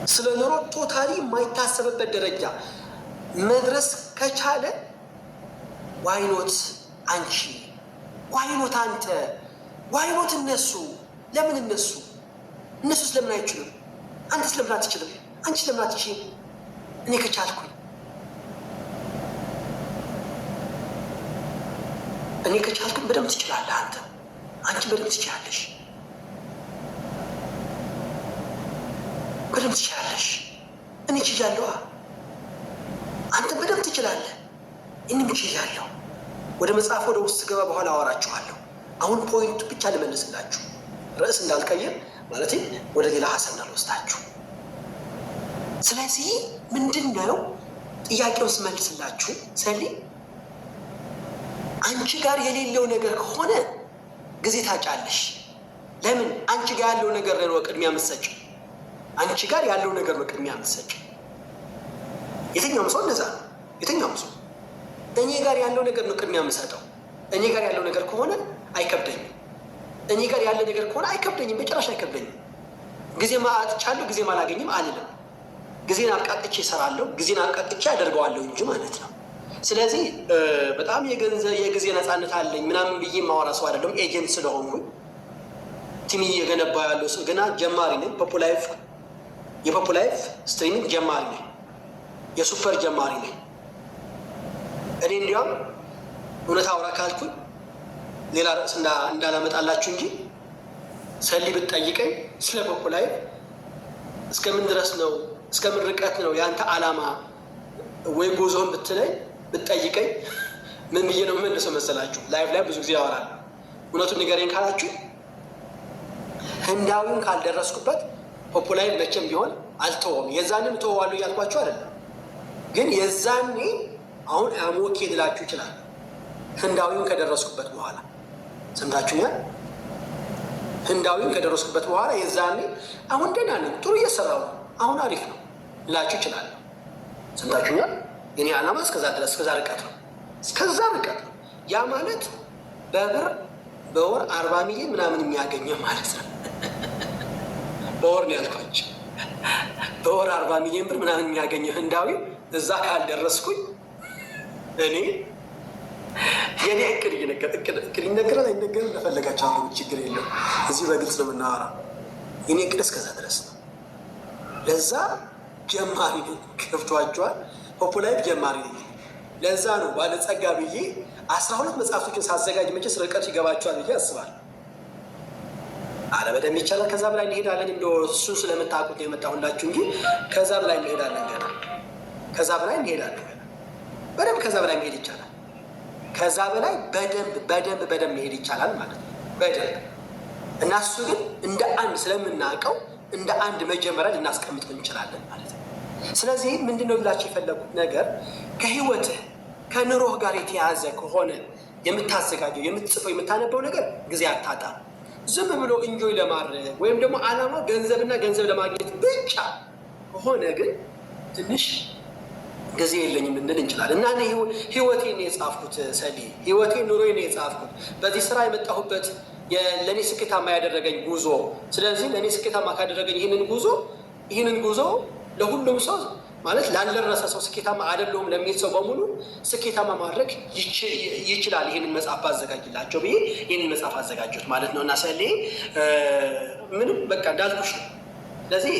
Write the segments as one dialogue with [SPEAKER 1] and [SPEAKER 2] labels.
[SPEAKER 1] ስለ ኑሮ totally የማይታሰብበት ደረጃ መድረስ ከቻለ why not አንቺ፣ why not አንተ፣ why not እነሱ? ለምን እነሱ? እነሱስ ለምን አይችሉም? አንተስ ለምን አትችልም? አንቺ ለምን አትችይም? እኔ ከቻልኩኝ፣ እኔ ከቻልኩኝ በደንብ ትችላለህ አንተ፣ አንቺ በደንብ ትችላለሽ፣ በደንብ ትችላለሽ። እኔ ችያለሁ፣ አንተ በደንብ ትችላለህ። እኔም ችያለሁ። ወደ መጽሐፍ ወደ ውስጥ ስገባ በኋላ አወራችኋለሁ። አሁን point ኡ ብቻ ልመልስላችሁ፣ ርዕስ እንዳልቀይር ማለት ወደ ሌላ ሀሳብ እንዳልወስዳችሁ። ስለዚህ ምንድን ነው ጥያቄውን ስመልስላችሁ ሰሊ፣ አንቺ ጋር የሌለው ነገር ከሆነ ጊዜ ታጫለሽ። ለምን? አንቺ ጋር ያለው ነገር ነው ቅድሚያ የምትሰጪው። አንቺ ጋር ያለው ነገር ነው ቅድሚያ የምትሰጪው። የትኛውም ሰው እንደዛ ነው። የትኛውም ሰው እኔ ጋር ያለው ነገር ነው ቅድሚያ የምሰጠው። እኔ ጋር ያለው ነገር ከሆነ አይከብደኝም። እኔ ጋር ያለ ነገር ከሆነ አይከብደኝም፣ በጭራሽ አይከብደኝም። ጊዜ አጥቻለሁ፣ ጊዜ አላገኝም አልልም። ጊዜን አብቃቅቼ እሰራለሁ፣ ጊዜን አብቃቅቼ አደርገዋለሁ እንጂ ማለት ነው። ስለዚህ በጣም የገንዘብ የጊዜ ነፃነት አለኝ ምናምን ብዬ የማወራ ሰው አይደለም። Agent ስለሆንኩኝ team እየገነባ ያለው ሰው ገና ጀማሪ ነኝ። ፖፖ Live፣ የፖፖ Live streaming ጀማሪ ነኝ። የ super ጀማሪ ነኝ። እኔ እንዲያውም እውነት አውራ ካልኩኝ ሌላ ርዕስ እንዳላመጣላችሁ እንጂ ሰሊ ብትጠይቀኝ ስለ ፖፖ Live እስከምን ድረስ ነው፣ እስከምን ርቀት ነው የአንተ ዓላማ ወይ ጉዞህን ብትለኝ፣ ብትጠይቀኝ ምን ብዬ ነው የምመልሰው መሰላችሁ? Live ላይ ብዙ ጊዜ ያወራል። እውነቱን ንገረኝ ካላችሁ ህንዳዊውን ካልደረስኩበት ፖፖ Live መቼም ቢሆን አልተወውም። የዛንም እተወዋለሁ እያልኳችሁ አይደለም፣ ግን የዛኔ አሁን I'm okay ልላችሁ ይችላል። ህንዳዊውን ከደረስኩበት በኋላ፣ ሰምታችሁኛል። ህንዳዊውን ከደረስኩበት በኋላ የዛኔ አሁን ደህና ነኝ፣ ጥሩ እየሰራሁ ነው፣ አሁን አሪፍ ነው ልላችሁ እችላለሁ። ሰምታችሁኛል። የኔ ዓላማ እስከዛ ድረስ፣ እስከዛ ርቀት ነው፣ እስከዛ ርቀት ነው። ያ ማለት በብር በወር 40 ሚሊዮን ምናምን የሚያገኘ ማለት ነው። በወር ነው ያልኳቸው። በወር 40 ሚሊዮን ብር ምናምን የሚያገኘ ህንዳዊ እዛ ካልደረስኩኝ እኔ የኔ እቅድ እየነገር እቅድ ይነገራል አይነገርም፣ ለፈለጋቸው አሁን ችግር የለም። እዚህ በግልጽ ነው የምናወራው። የኔ እቅድ እስከዛ ድረስ ነው። ለዛ ጀማሪ ነኝ። ገብቷቸዋል። ፖፖ Live ጀማሪ ነኝ። ለዛ ነው ባለጸጋ ብዬ 12 መጽሐፍቶችን ሳዘጋጅ መቼስ ርቀቱ ይገባቸዋል ብዬ አስባለሁ። አረ በደንብ ይቻላል። ከዛ በላይ እንሄዳለን። እንደ እሱን ስለምታውቁት ነው የመጣሁላችሁ እንጂ ከዛ በላይ እንሄዳለን ገና። ከዛ በላይ እንሄዳለን ገና። በደንብ ከዛ በላይ መሄድ ይቻላል። ከዛ በላይ በደንብ በደንብ በደንብ መሄድ ይቻላል ማለት ነው። በደንብ። እና እሱ ግን እንደ አንድ ስለምናውቀው እንደ አንድ መጀመሪያ ልናስቀምጠው እንችላለን ማለት ነው። ስለዚህ ምንድነው ልላችሁ የፈለጉት ነገር፣ ከህይወትህ ከኑሮህ ጋር የተያያዘ ከሆነ የምታዘጋጀው፣ የምትጽፈው፣ የምታነበው ነገር ጊዜ አታጣም። ዝም ብሎ enjoy ለማድረግ ወይም ደግሞ ዓላማው ገንዘብና ገንዘብ ለማግኘት ብቻ ከሆነ ግን ትንሽ ጊዜ የለኝም ልንል እንችላለን። እና እኔ ህይወቴን ነው የጻፍኩት፣ ሰሊ፣ ህይወቴን ኑሮዬን ነው የጻፍኩት። በዚህ ስራ የመጣሁበት ለእኔ ስኬታማ ያደረገኝ ጉዞ። ስለዚህ ለእኔ ስኬታማ ካደረገኝ ይህንን ጉዞ ለሁሉም ሰው ማለት ላልደረሰ ሰው፣ ስኬታማ አይደለሁም ለሚል ሰው በሙሉ ስኬታማ ማድረግ ይችላል። ይህንን መጽሐፍ ባዘጋጅላቸው ብዬ ይህንን መጽሐፍ አዘጋጀሁት ማለት ነው። እና ሰሌ ምንም በቃ እንዳልኩሽ ነው። ስለዚህ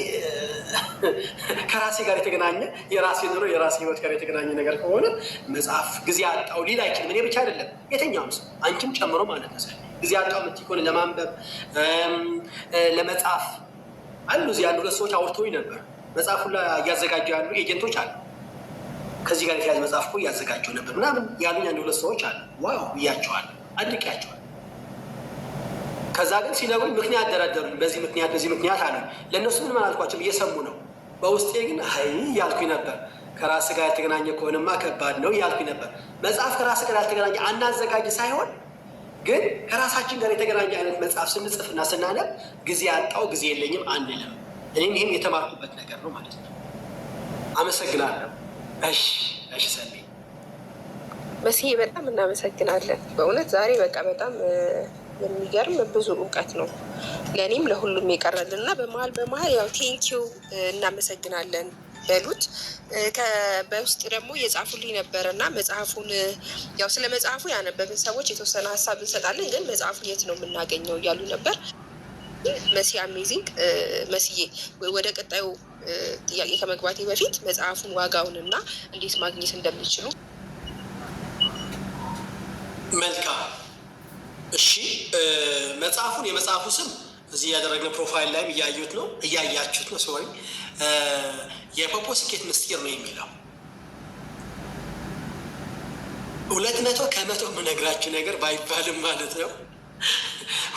[SPEAKER 1] ከራሴ ጋር የተገናኘ፣ የራሴ ኑሮ የራሴ ህይወት ጋር የተገናኘ ነገር ከሆነ መጽሐፍ ጊዜ አጣው ሊል አይችልም። እኔ ብቻ አይደለም፣ የትኛውም ሰው አንቺም ጨምሮ ማለት ነው። ጊዜ አጣው የምትይ ከሆነ ለማንበብ፣ ለመጻፍ አሉ። እዚህ ያሉ ሁለት ሰዎች አውርተውኝ ነበር። መጽሐፉን ላይ እያዘጋጁ ያሉ agent ኦች አሉ። ከዚህ ጋር የተያዘ መጽሐፍ እኮ እያዘጋጀው ነበር ምናምን ያሉኝ አንድ ሁለት ሰዎች አሉ። Wow ብያቸዋለሁ፣ አድንቄያቸዋለሁ። ከዛ ግን ሲነግሩኝ ምክንያት ደረደሩኝ። በዚህ ምክንያት፣ በዚህ ምክንያት አሉ። ለእነሱ ምንም አላልኳቸውም፣ እየሰሙ ነው። በውስጤ ግን አይ እያልኩኝ ነበር። ከራስ ጋር ያልተገናኘ ከሆነማ ከባድ ነው እያልኩኝ ነበር። መጽሐፍ ከራስ ጋር ያልተገናኘ አናዘጋጅ ሳይሆን ግን ከራሳችን ጋር የተገናኘ አይነት መጽሐፍ ስንጽፍና ስናነብ ጊዜ አጣው፣ ጊዜ የለኝም አንልም። እኔም ይህም የተማርኩበት ነገር ነው ማለት ነው። አመሰግናለሁ። እሺ ሰሌ።
[SPEAKER 2] መሲሄ በጣም እናመሰግናለን። በእውነት ዛሬ በቃ በጣም የሚገርም ብዙ እውቀት ነው ለእኔም ለሁሉም የቀረልን እና በመሀል በመሀል ያው thank you እናመሰግናለን በሉት። በውስጥ ደግሞ እየጻፉልኝ ነበረ እና መጽሐፉን ያው ስለ መጽሐፉ ያነበብን ሰዎች የተወሰነ ሀሳብ እንሰጣለን፣ ግን መጽሐፉ የት ነው የምናገኘው እያሉ ነበር። መሲ amazing መስዬ፣ ወደ ቀጣዩ ጥያቄ ከመግባቴ በፊት መጽሐፉን ዋጋውን እና እንዴት ማግኘት እንደሚችሉ።
[SPEAKER 1] መልካም፣ እሺ። መጽሐፉን የመጽሐፉ ስም እዚህ ያደረግነው profile ላይም እያዩት ነው እያያችሁት ነው። Sorry፣ የፖፖ ስኬት ምስጢር ነው የሚለው። 200% የምነግራችሁ ነገር ባይባልም ማለት ነው፣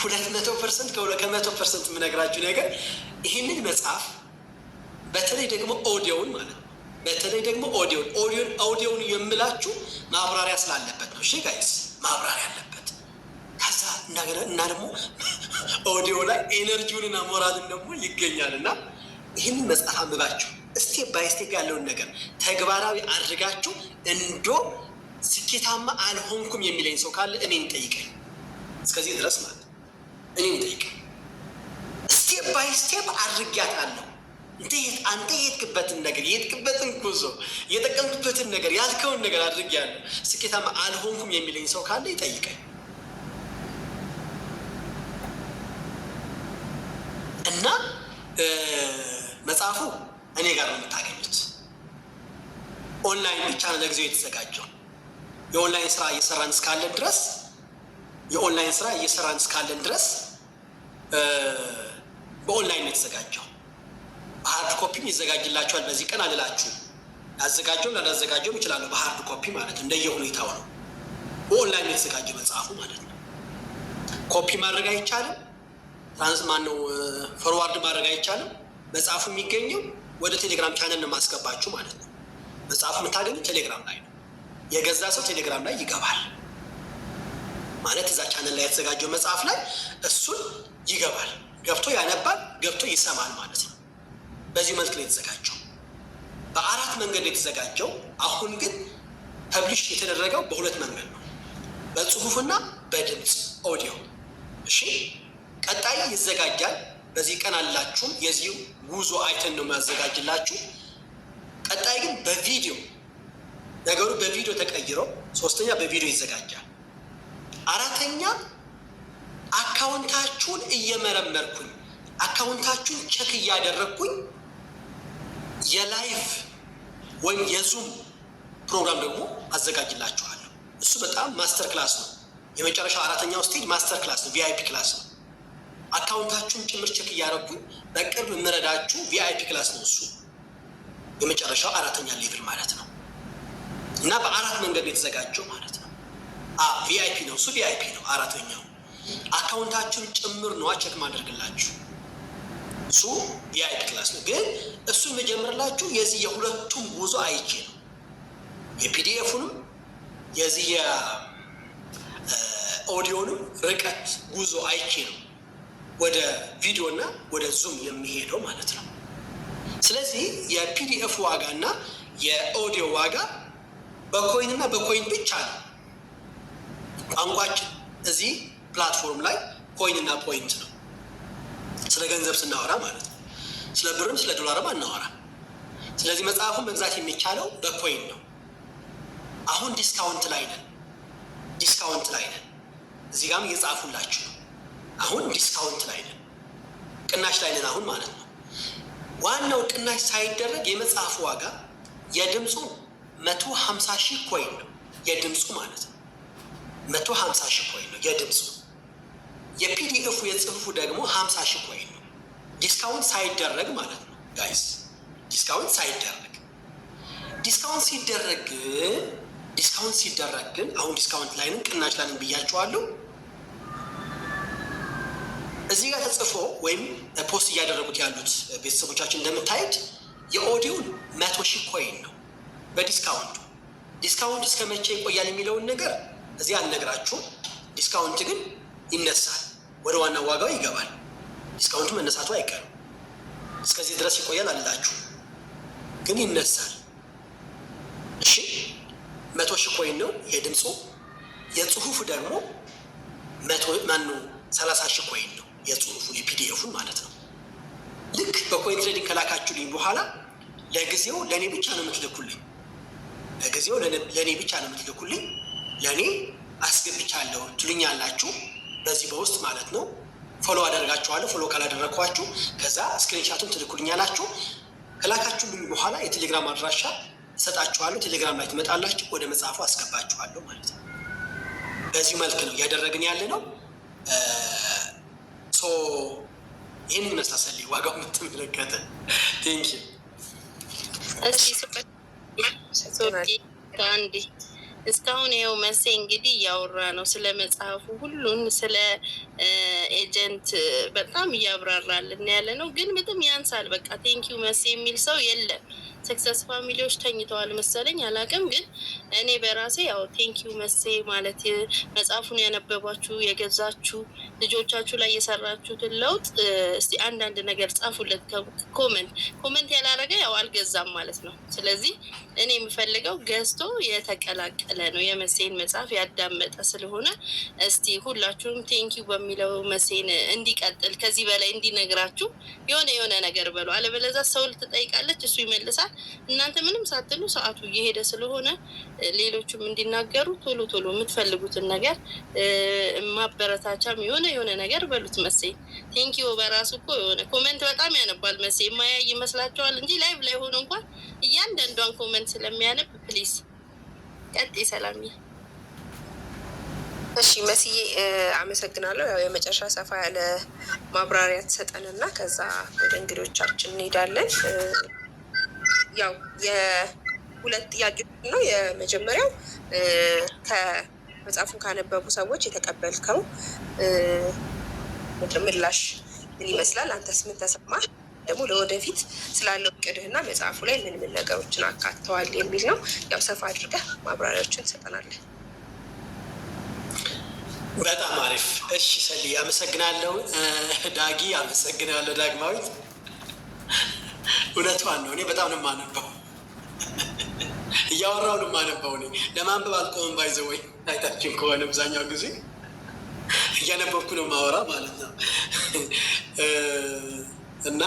[SPEAKER 1] 200% ከ100% የምነግራችሁ ነገር ይህንን መጽሐፍ በተለይ ደግሞ ኦዲዮውን ማለት ነው። በተለይ ደግሞ ኦዲዮውን የምላችሁ ማብራሪያ ስላለበት ነው። እሺ guys፣ ማብራሪያ አለበት። ከዛ እና ደግሞ ኦዲዮ ላይ energy ውንና ሞራልን ደግሞ ይገኛል። እና ይህንን መጽሐፍ አንብባችሁ step by step ያለውን ነገር ተግባራዊ አድርጋችሁ እንዶ ስኬታማ አልሆንኩም የሚለኝ ሰው ካለ እኔን ጠይቀኝ። እስከዚህ ድረስ ማለት እኔን ጠይቀኝ። Step by step አድርጊያታለሁ። አንተ የሄድክበትን ነገር፣ የሄድክበትን ጉዞ፣ የጠቀምክበትን ነገር፣ ያልከውን ነገር አድርጊያለሁ። ስኬታማ አልሆንኩም የሚለኝ ሰው ካለ ይጠይቀኝ። እና መጽሐፉ እኔ ጋር ነው የምታገኙት። ኦንላይን ብቻ ነው ለጊዜው የተዘጋጀው። የኦንላይን ስራ እየሰራን እስካለን ድረስ የኦንላይን ስራ እየሰራን እስካለን ድረስ በኦንላይን ነው የተዘጋጀው። በ hard copy ም ይዘጋጅላችኋል። በዚህ ቀን አልላችሁም። ላዘጋጀውም ላላዘጋጀውም ይችላለሁ። በ hard copy ማለት እንደየ ሁኔታው ነው። በኦንላይን የተዘጋጀ መጽሐፉ ማለት ነው። ኮፒ ማድረግ አይቻልም። Trans ማነው forward ማድረግ አይቻልም። መጽሐፉ የሚገኘው ወደ ቴሌግራም ቻነል ነው የማስገባችሁ ማለት ነው። መጽሐፉ የምታገኙት ቴሌግራም ላይ ነው። የገዛ ሰው ቴሌግራም ላይ ይገባል ማለት እዛ ቻነል ላይ የተዘጋጀው መጽሐፍ ላይ እሱን ይገባል፣ ገብቶ ያነባል፣ ገብቶ ይሰማል ማለት ነው። በዚህ መልክ ነው የተዘጋጀው። በአራት መንገድ ነው የተዘጋጀው። አሁን ግን publish የተደረገው በሁለት መንገድ ነው፣ በጽሁፍና በድምፅ ኦዲዮ። እሺ፣ ቀጣይ ይዘጋጃል። በዚህ ቀን አላችሁም። የዚህ ጉዞ አይተን ነው የሚያዘጋጅላችሁ። ቀጣይ ግን በቪዲዮ ነገሩ በቪዲዮ ተቀይሮ ሶስተኛ በቪዲዮ ይዘጋጃል። አራተኛ account ኣችሁን እየመረመርኩኝ፣ account ኣችሁን check እያደረግኩኝ የ live ወይም የ Zoom ፕሮግራም ደግሞ አዘጋጅላችኋለሁ። እሱ በጣም master class ነው። የመጨረሻው አራተኛው stage master class ነው፣ VIP class ነው። Account ኣችሁን ጭምር check እያደረግኩኝ በቅርብ የምረዳችሁ VIP class ነው እሱ፣ የመጨረሻው አራተኛ level ማለት ነው። እና በአራት መንገድ ነው የተዘጋጀው ማለት ነው። VIP ነው እሱ፣ VIP ነው አራተኛው። Account ኣችሁን ጭምር ነዋ check ማደርግላችሁ፣ እሱ VIP class ነው። ግን እሱ የመጀመርላችሁ የዚህ የሁለቱም ጉዞ አይቼ ነው። የ PDF ኡንም የዚህ የኦዲዮንም ርቀት ጉዞ አይቼ ነው ወደ ቪዲዮ እና ወደ Zoom የሚሄደው ማለት ነው። ስለዚህ የ PDF ዋጋ እና የኦዲዮ ዋጋ በ coin እና በ coin ብቻ ነው። ቋንቋችን እዚህ platform ላይ coin እና point ነው። ስለ ገንዘብ ስናወራ ማለት ነው። ስለ ብርም ስለ ዶላርም አናወራ። ስለዚህ መጽሐፉን መግዛት የሚቻለው በ coin ነው። አሁን discount ላይ ነን። Discount ላይ ነን። እዚህ ጋርም እየጻፉላችሁ ነው። አሁን discount ላይ ነን፣ ቅናሽ ላይ ነን አሁን ማለት ነው። ዋናው ቅናሽ ሳይደረግ የመጽሐፉ ዋጋ የድምፁ 150,000 coin ነው። የድምፁ ማለት ነው። 150,000 coin ነው የድምፁ። የ PDF ኡ የጽሁፉ ደግሞ 50,000 coin ነው። Discount ሳይደረግ ማለት ነው guys፣ discount ሳይደረግ። Discount ሲደረግ ግን አሁን discount ላይ ነን፣ ቅናሽ ላይ ነን ብያችኋለሁ። እዚህ ጋር ተጽፎ ወይም post እያደረጉት ያሉት ቤተሰቦቻችን እንደምታዩት የኦዲዮን 100,000 coin ነው በ discount ኡ። Discount ኡ እስከ መቼ ይቆያል የሚለውን ነገር እዚህ አልነግራችሁም። Discount ግን ይነሳል፣ ወደ ዋና ዋጋው ይገባል። Discount ኡ መነሳቱ አይቀርም። እስከዚህ ድረስ ይቆያል አልላችሁ፣ ግን ይነሳል። እሺ፣ 100,000 coin ነው የድምፁ። የጽሁፉ ደግሞ መቶ ማነው 30,000 coin ነው፣ የጽሁፉን የ PDF ኡን ማለት ነው። ልክ በ coin trading ከላካችሁልኝ በኋላ ለጊዜው ለእኔ ብቻ ነው የምትልኩልኝ። ለጊዜው ለእኔ ብቻ ነው የምትልኩልኝ። ለእኔ አስገብቻለሁ ትሉኛላችሁ፣ በዚህ በውስጥ ማለት ነው። Follow አደርጋችኋለሁ። Follow ካላደረግኳችሁ ከዛ screenshot ኡን ትልኩልኛላችሁ። ከላካችሁልኝ በኋላ የቴሌግራም አድራሻ እሰጣችኋለሁ። ቴሌግራም ላይ ትመጣላችሁ። ወደ መጽሐፉ አስገባችኋለሁ ማለት ነው። በዚሁ መልክ ነው እያደረግን ያለ ነው። So ይህን ይመስላል ዋጋው የምትመለከተ። Thank you.
[SPEAKER 3] እሺ አንዴ፣ እስካሁን ይኸው መሴ እንግዲህ እያወራ ነው ስለ መጽሐፉ፣ ሁሉን ስለ agent በጣም እያብራራልን ያለ ነው። ግን በጣም ያንሳል። በቃ thank you መሴ የሚል ሰው የለም። Success family ዎች ተኝተዋል መሰለኝ፣ አላውቅም። ግን እኔ በራሴ ያው thank you መሴ ማለት መጽሐፉን ያነበባችሁ፣ የገዛችሁ፣ ልጆቻችሁ ላይ የሰራችሁትን ለውጥ እስቲ አንዳንድ ነገር ጻፉለት። Comment ያላረገ ያው አልገዛም ማለት ነው። ስለዚህ እኔ የምፈልገው ገዝቶ የተቀላቀለ ነው፣ የመሴን መጽሐፍ ያዳመጠ ስለሆነ እስቲ ሁላችሁም thank you በሚለው መሴን እንዲቀጥል፣ ከዚህ በላይ እንዲነግራችሁ የሆነ የሆነ ነገር በሉ። አለበለዚያ ሰው ልትጠይቃለች፣ እሱ ይመልሳል። እናንተ ምንም ሳትሉ ሰዓቱ እየሄደ ስለሆነ ሌሎቹም እንዲናገሩ ቶሎ ቶሎ የምትፈልጉትን ነገር ማበረታቻም የሆነ የሆነ ነገር በሉት። መሴ thank you በራሱ እኮ የሆነ comment በጣም ያነባል። መሴ የማያይ ይመስላቸዋል እንጂ live ላይ ሆኖ እንኳን እያንዳንዷን comment ስለሚያነብ please ቀጥይ ሰላምዬ።
[SPEAKER 2] እሺ መስዬ አመሰግናለሁ። ያው የመጨረሻ ሰፋ ያለ ማብራሪያ ትሰጠንና ከዛ ወደ እንግዶቻችን እንሄዳለን። ያው የሁለት ጥያቄ ነው። የመጀመሪያው ከመጽሐፉን ካነበቡ ሰዎች የተቀበልከው ምላሽ ምን ይመስላል? አንተስ ምን ተሰማህ? ደግሞ ለወደፊት ስላለው እቅድህና መጽሐፉ ላይ ምን ምን ነገሮችን አካተዋል የሚል ነው። ያው ሰፋ አድርገህ ማብራሪያዎችን ትሰጠናለህ።
[SPEAKER 1] በጣም አሪፍ። እሺ ሰሊ አመሰግናለሁ። ዳጊ አመሰግናለሁ። ዳግማዊት፣ እውነቷን ነው። እኔ በጣም ነው የማነበው፣ እያወራሁ ነው የማነበው። እኔ ለማንበብ አልቆምም። By the way አይታችን ከሆነ አብዛኛው ጊዜ እያነበብኩ ነው ማወራ ማለት ነው። እና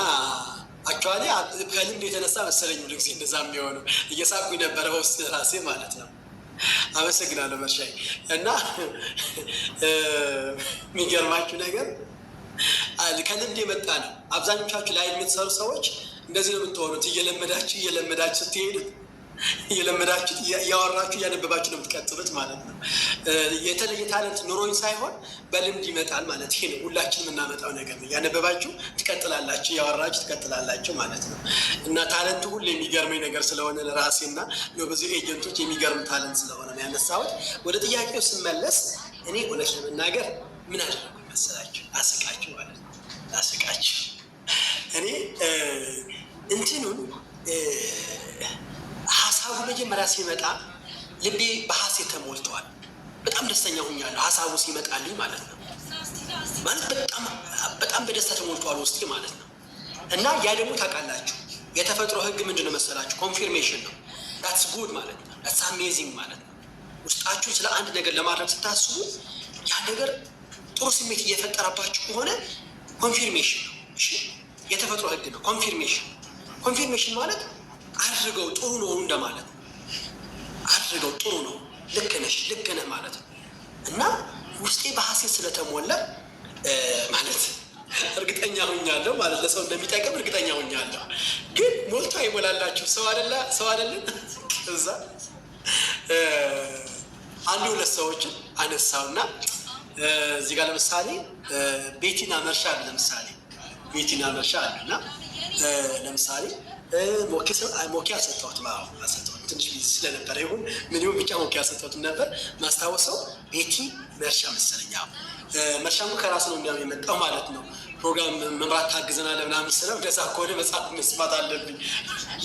[SPEAKER 1] actually ከልምድ የተነሳ መሰለኝ ብዙ ጊዜ እንደዛ የሚሆነው፣ እየሳቁኝ ነበረ በውስጥ ራሴ ማለት ነው። አመሰግናለሁ መርሻዬ። እና የሚገርማችሁ ነገር ከልምድ የመጣ ነው። አብዛኞቻችሁ ላይ የምትሰሩ ሰዎች እንደዚህ ነው የምትሆኑት። እየለመዳችሁ እየለመዳችሁ ስትሄዱት፣ እየለመዳችሁ፣ እያወራችሁ፣ እያነበባችሁ ነው የምትቀጥሉት ማለት ነው። የተለየ talent ኑሮኝ ሳይሆን በልምድ ይመጣል ማለት ይሄ ነው። ሁላችን የምናመጣው ነገር ነው። እያነበባችሁ ትቀጥላላችሁ፣ እያወራችሁ ትቀጥላላችሁ ማለት ነው። እና talent ኡ ሁሉ የሚገርመኝ ነገር ስለሆነ ለራሴ እና ለብዙ agent ኦች የሚገርም talent ስለሆነ ነው ያነሳሁት። ወደ ጥያቄው ስመለስ እኔ እውነት ለመናገር ምን አደረኩኝ መሰላችሁ? አስቃችሁ ማለት ነው። አስቃችሁ፣ እኔ እንትኑን ሀሳቡ መጀመሪያ ሲመጣ ልቤ በሀሴት ተሞልተዋል። በጣም ደስተኛ ሁኛለሁ። ሀሳቡ ሲመጣልኝ ማለት ነው። ማለት በጣም በጣም በደስታ ተሞልተዋል ውስጤ ማለት ነው። እና ያ ደግሞ ታውቃላችሁ የተፈጥሮ ህግ ምንድን ነው መሰላችሁ? Confirmation ነው። That's good ማለት ነው። That's amazing ማለት ነው። ውስጣችሁን ስለ አንድ ነገር ለማድረግ ስታስቡ ያ ነገር ጥሩ ስሜት እየፈጠረባችሁ ከሆነ confirmation ነው። እሺ፣ የተፈጥሮ ህግ ነው። Confirmation ማለት አድርገው ጥሩ ነው እንደማለት ነው። አድርገው ጥሩ ነው፣ ልክ ነሽ፣ ልክ ነህ ማለት ነው። እና ውስጤ በሀሴት ስለተሞላ ማለት እርግጠኛ ሁኛለሁ፣ ማለት ለሰው እንደሚጠቅም እርግጠኛ ሁኛለሁ። ግን ሞልቶ አይሞላላችሁ፣ ሰው አይደለ፣ ሰው አይደለን። እዛ አንድ ሁለት ሰዎችን አነሳውና እዚህ ጋር ለምሳሌ ቤቲና መርሻ አሉ። ለምሳሌ ቤቲና መርሻ አሉ እና ለምሳሌ ሞኬ አልሰጠሁትም። አልሰጠሁትም፣ ትንሽ busy ስለነበረ ይሁን ምን ይሁን ብቻ ሞኬ አልሰጠሁትም ነበር። ማስታወሰው ቤቲ፣ መርሻ መሰለኝ። መርሻ ከራሱ ነው እንዲያውም የመጣው ማለት ነው። ፕሮግራም መምራት ታግዘናለህ ምናምን ስለው እንደዛ ከሆነ መጽሐፍ መስማት አለብኝ፣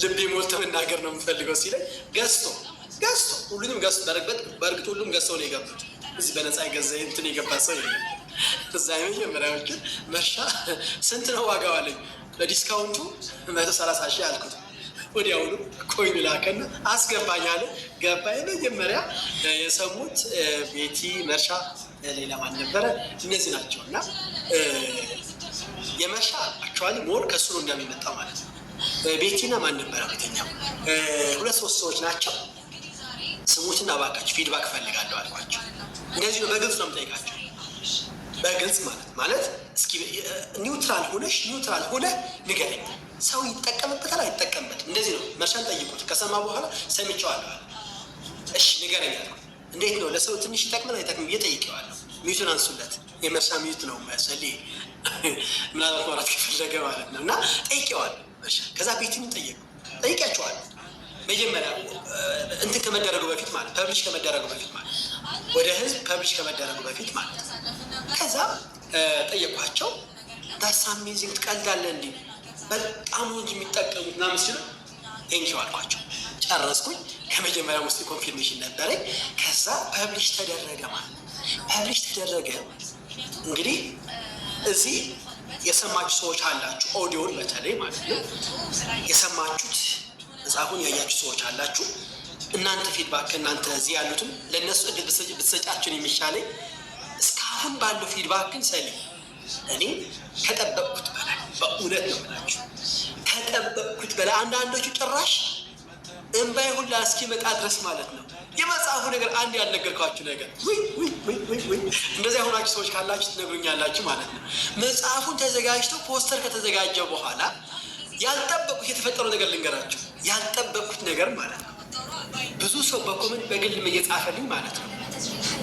[SPEAKER 1] ልቤ ሞልቶ መናገር ነው የምፈልገው ሲለኝ ገዝቶ ገዝቶ ሁሉንም ገዝቶ፣ በእርግጥ ሁሉም ገዝተው ነው የገቡት። እዚህ በነፃ የገዛ እንትን የገባ ሰው የለም። እዛ የመጀመሪያዎችን መርሻ ስንት ነው ዋጋው አለኝ። በ discount ኡ 130,000 አልኩት። ወዲያውኑ coin ላከና አስገባኝ አለ። ገባ። የመጀመሪያ የሰሙት ቤቲ፣ መርሻ ሌላ ማን ነበረ? እነዚህ ናቸው። እና የመርሻ actually more ከእሱ ነው እንደሚመጣው ማለት ነው። ቤቲና ማን ነበረ? ሁለተኛው ሁለት ሶስት ሰዎች ናቸው። ስሙትና እባካችሁ feedback እፈልጋለሁ አልኳቸው። እንደዚህ ነው፣ በግልጽ ነው የምጠይቃቸው። በግልጽ ማለት እስኪ neutral ሆነሽ neutral ሆነ ንገረኝ። ሰው ይጠቀምበታል አይጠቀምበትም? እንደዚህ ነው። መርሻን ጠይቁት። ከሰማ በኋላ ሰምቼዋለሁ አለ። እሺ ንገረኝ አልኩት። እንዴት ነው፣ ለሰው ትንሽ ይጠቅማል አይጠቅምም ብዬ ጠይቄዋለሁ። Mute ኡን አንሱለት። የመርሻ mute ነው መሰል፣ ምናልባት ማውራት ከፈለገ ማለት ነው። እና ጠይቄዋለሁ። ከዛ ቤቲን ጠየቁ፣ ጠይቄያቸዋለሁ። መጀመሪያ እንትን ከመደረጉ በፊት ማለት፣ publish ከመደረጉ በፊት ማለት፣ ወደ ህዝብ publish ከመደረጉ በፊት ማለት። ከዛ ጠየኳቸው። "That's amazing፣ ትቀልዳለህ እንዲህ፣ በጣም ነው እንጂ የሚጠቀሙት" ምናምን ሲሉ thank you አልኳቸው። ጨረስኩኝ። ከመጀመሪያ ውስጥ confirmation ነበረኝ። ከዛ publish ተደረገ ማለት፣ publish ተደረገ። እንግዲህ እዚህ የሰማችሁ ሰዎች አላችሁ፣ ኦዲዮን በተለይ ማለት ነው የሰማችሁት፣ መጽሐፉን ያያችሁ ሰዎች አላችሁ። እናንተ feedback ከእናንተ እዚህ ያሉትም ለእነሱ እድል ብትሰጫችን የሚሻለኝ። እስካሁን ባለው feedback ግን ሰሊ እኔ ከጠበቅኩት በላይ፣ በእውነት ነው የምላችሁ፣ ከጠበቅኩት በላይ። አንዳንዶቹ ጭራሽ እንባዬ ሁላ እስኪመጣ ድረስ ማለት ነው። የመጽሐፉ ነገር አንድ ያልነገርኳችሁ ነገር፣ እንደዚያ የሆናችሁ ሰዎች ካላችሁ ትነግሩኛላችሁ ማለት ነው። መጽሐፉን ተዘጋጅቶ ፖስተር ከተዘጋጀ በኋላ ያልጠበቅኩት የተፈጠረው ነገር ልንገራችሁ። ያልጠበቅኩት ነገር ማለት ነው። ብዙ ሰው በ comment በግልም እየጻፈልኝ ማለት ነው።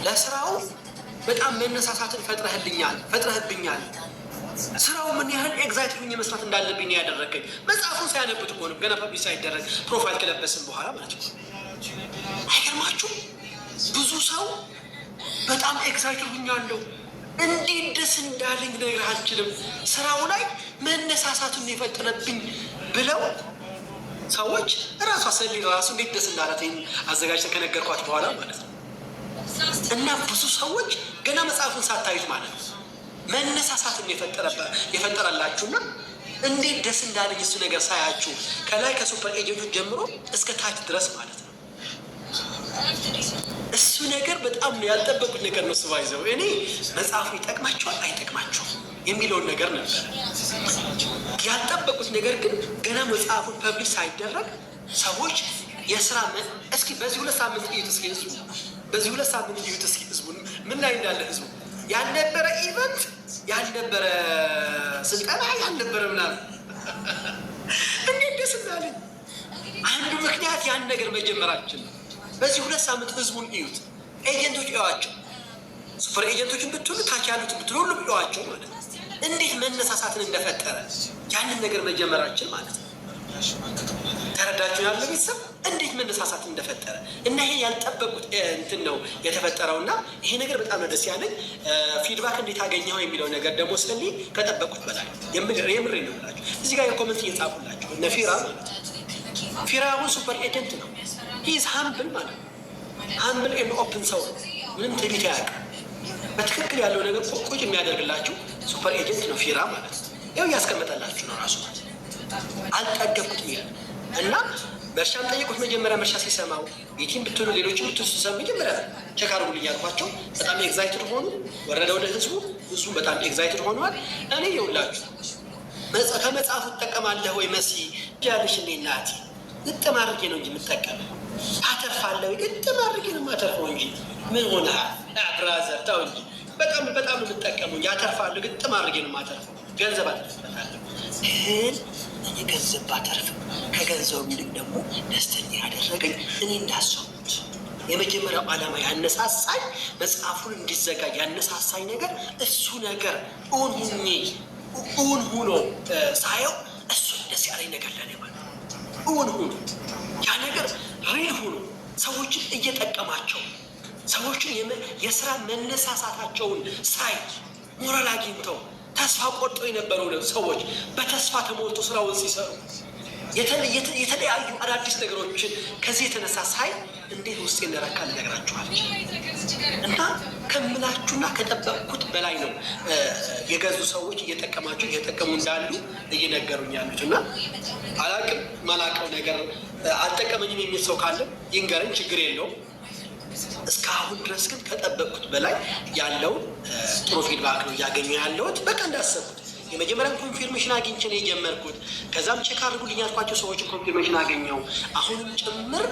[SPEAKER 1] ለስራው በጣም መነሳሳትን ፈጥረህልኛል፣ ፈጥረህብኛል። ስራው ምን ያህል excited ሆኜ መስራት እንዳለብኝ ነው ያደረገኝ። መጽሐፉን ሳያነቡት እኮ ነው፣ ገና publish ሳይደረግ profile ከለበስን በኋላ ማለት ነው። አይገርማችሁ? ብዙ ሰው በጣም excited ሆኛለሁ፣ እንዴት ደስ እንዳለኝ ልነግርህ አልችልም፣ ስራው ላይ መነሳሳቱን የፈጠረብኝ ብለው ሰዎች፣ እራሷ ሰሊ ራሱ እንዴት ደስ እንዳላት አዘጋጅተን ከነገርኳት በኋላ ማለት ነው። እና ብዙ ሰዎች ገና መጽሐፉን ሳታዩት ማለት ነው መነሳሳትን የፈጠረላችሁና እንዴት ደስ እንዳለኝ እሱ ነገር ሳያችሁ፣ ከላይ ከ super agent ኦች ጀምሮ እስከ ታች ድረስ ማለት ነው። እሱ ነገር በጣም ነው ያልጠበቁት ነገር ነው። ስባይዘው እኔ መጽሐፉ ይጠቅማቸዋል አይጠቅማቸውም የሚለውን ነገር ነበር ያልጠበቁት። ነገር ግን ገና መጽሐፉን publish ሳይደረግ ሰዎች የስራ፣ እስኪ በዚህ 2 ሳምንት እዩት እስኪ ህዝቡ፣ በዚህ 2 ሳምንት እዩት እስኪ ህዝቡን ምን ላይ እንዳለ። ህዝቡ ያልነበረ event፣ ያልነበረ ስልጠና፣ ያልነበረ ምናምን፣ እንዴት ደስ እንዳለኝ። አንዱ ምክንያት ያን ነገር መጀመራችን ነው። በዚህ 2 ሳምንት ህዝቡን እዩት፣ agent ኦች እዩዋቸው፣ super agent ኦችን ብትሉ፣ ታች ያሉትን ብትሉ፣ ሁሉም እዩዋቸው ማለት ነው። እንዴት መነሳሳትን እንደፈጠረ ያንን ነገር መጀመራችን ማለት ነው። ተረዳችሁ? ያለ ቤተሰብ እንዴት መነሳሳትን እንደፈጠረ እና ይሄ ያልጠበቁት እንትን ነው የተፈጠረው። እና ይሄ ነገር በጣም ነው ደስ ያለኝ። Feedback እንዴት አገኘው የሚለው ነገር ደግሞ ስሊ ከጠበቁት በላይ፣ የምሬ ነው የምላችሁ። እዚህ ጋር የ comment እየጻፉላቸው እነ ፊራ ማለት ነው። ፊራ አሁን super agent ነው። He's humble ማለት ነው። Humble and open ሰው ነው። ምንም ትዕቢት አያውቅም። በትክክል ያለው ነገር ቁጭ የሚያደርግላችሁ super agent ነው ፊራ ማለት ነው። ይኸው እያስቀመጠላችሁ ነው ራሱ ማለት አልጠገብኩትም እያለ። እና መርሻም ጠየቁት። መጀመሪያ መርሻ ሲሰማው፣ ቤቲን ብትሉ፣ ሌሎችን ብትሉ ሲሰሙ መጀመሪያ check አድርጉልኝ ያልኳቸው በጣም excited ሆኑ። ወረደ ወደ ህዝቡ፣ ህዝቡ በጣም excited ሆነዋል። እኔ የውላችሁ ከመጽሐፉ ትጠቀማለህ ወይ መሲ ያለሽ፣ እኔ እናቴ ግጥም አድርጌ ነው እንጂ የምጠቀም፣ አተርፋለሁ። ግጥም አድርጌ ነው የማተርፈው እንጂ ምን ሆነሃል brother? ተው እንጂ፣ በጣም በጣም ነው የምጠቀመው እንጂ አተርፋለሁ። ግጥም አድርጌ ነው የማተርፈው። ገንዘብ አተርፍበታለሁ። ግን እኔ ገንዘብ ባተርፍም ከገንዘቡ ይልቅ ደግሞ ደስተኛ ያደረገኝ እኔ እንዳሰብኩት የመጀመሪያው ዓላማ ያነሳሳኝ፣ መጽሐፉን እንዲዘጋጅ ያነሳሳኝ ነገር፣ እሱ ነገር እውን ሁኜ እውን ሁኖ ሳየው እሱ ደስ ያለኝ ነገር ለኔ ማለት ነው። እውን ሁኖ ያ ነገር real ሁኖ ሰዎችን እየጠቀማቸው፣ ሰዎችን የስራ መነሳሳታቸውን ሳይ፣ ሞራል አግኝተው ተስፋ ቆርጦ የነበረው ሰዎች በተስፋ ተሞልቶ ስራውን ሲሰሩ፣ የተለያዩ አዳዲስ ነገሮችን ከዚህ የተነሳ ሳይ እንዴት ውስጤ እንደረካ ልነግራችሁ አልችልም። እና ከምላችሁና ከጠበቅኩት በላይ ነው የገዙ ሰዎች እየጠቀማቸው እየጠቀሙ እንዳሉ እየነገሩኝ ያሉት። እና አላቅም፣ ማላቀው ነገር አልጠቀመኝም የሚል ሰው ካለ ይንገረኝ፣ ችግር የለውም። እስካሁን ድረስ ግን ከጠበቅኩት በላይ ያለውን ጥሩ feedback ነው እያገኘሁ ያለሁት። በቃ እንዳሰብኩት የመጀመሪያም confirmation አግኝቼ ነው የጀመርኩት። ከዛም check አድርጉልኝ ያልኳቸው ሰዎችን confirmation አገኘው። አሁንም ጭምር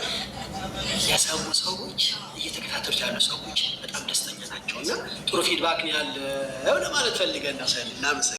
[SPEAKER 1] የሰሙ ሰዎች፣ እየተከታተሉት ያሉ ሰዎች በጣም ደስተኛ ናቸው እና ጥሩ feedback ነው ያለው ለማለት ፈልገን ነው። ሰ እናመሰግናለን።